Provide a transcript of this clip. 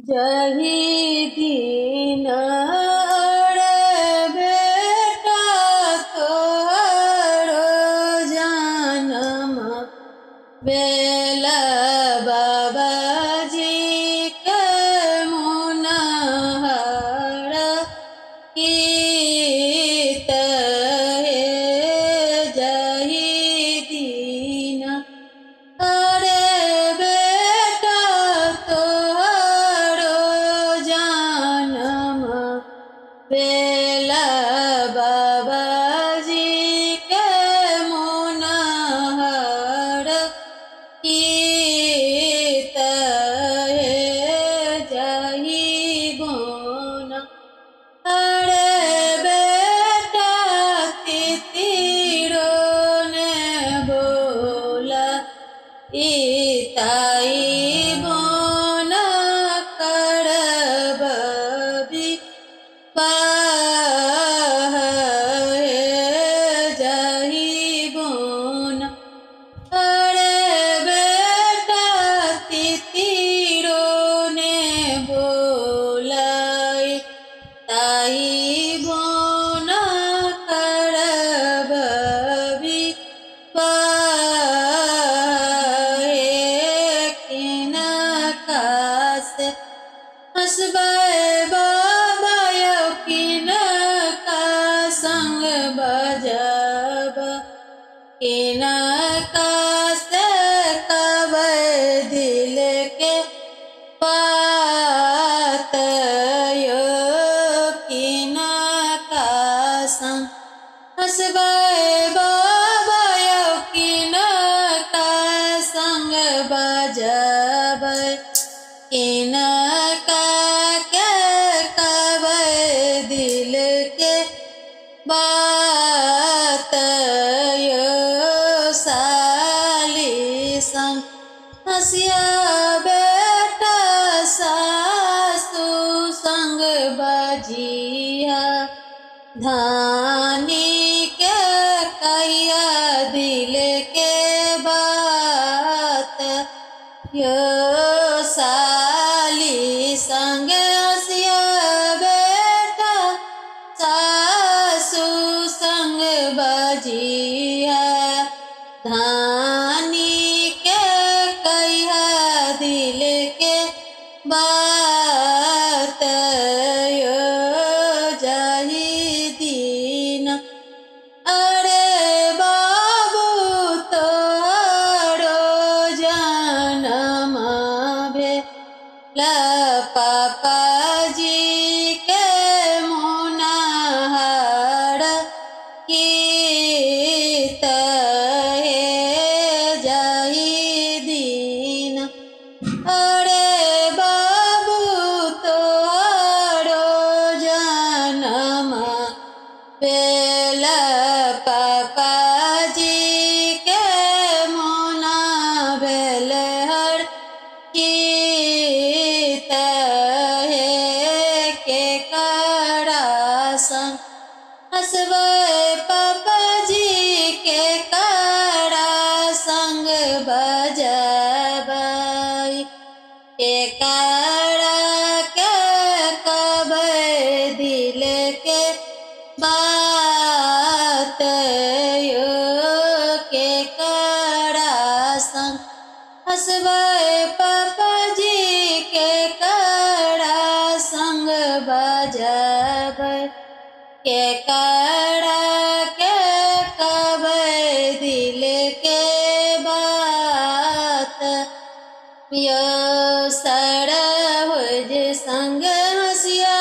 जही दिन रे बेटा तोहरो जनम भेल बाबाजी के मुनहर गीत हे। जही दिन अरे बेटा तोहरो जनम भेल बाबाजी के मुनहर गीत हे। जही बोन अरे बेटा तितिरो ने बोला इताई बोन करब विवाह हे। जही बोन अरे बेटा तितिरो ने बोलाई ताई बोन करब विवाह हे। किनका से हंसबै बाबा यौ किनका संग बजब, किनका से कहबै दिल के बात यौ, किनका संग हंसबै बाबा यौ किनका संग बजबै, किनका के कहबै दिल के बात यौ। साली संग हँसिया बेटा सासु संग बजिया, धानी के कहिया दिल के बात यो। साली संग हँसिया बेटा सासु संग बजिया, धानी के कहिया दिल के बात यो। जाही दिन अरे बाबू तोरो जनम भेल पापाजी के मुनहर गीत हे। जाही दिन अरे बाबू तोरो जनम भेल पापाजी के मोना भेल हर गीत हे। के करा संग हंसबै पापाजी के करा संग बजबै, के करा के कहबै दिल के बात यो, के करा संग हंसबै पापाजी के करा संग बजबै, के करा के कहबै दिल के बात यो। सरहोज संग हँसिया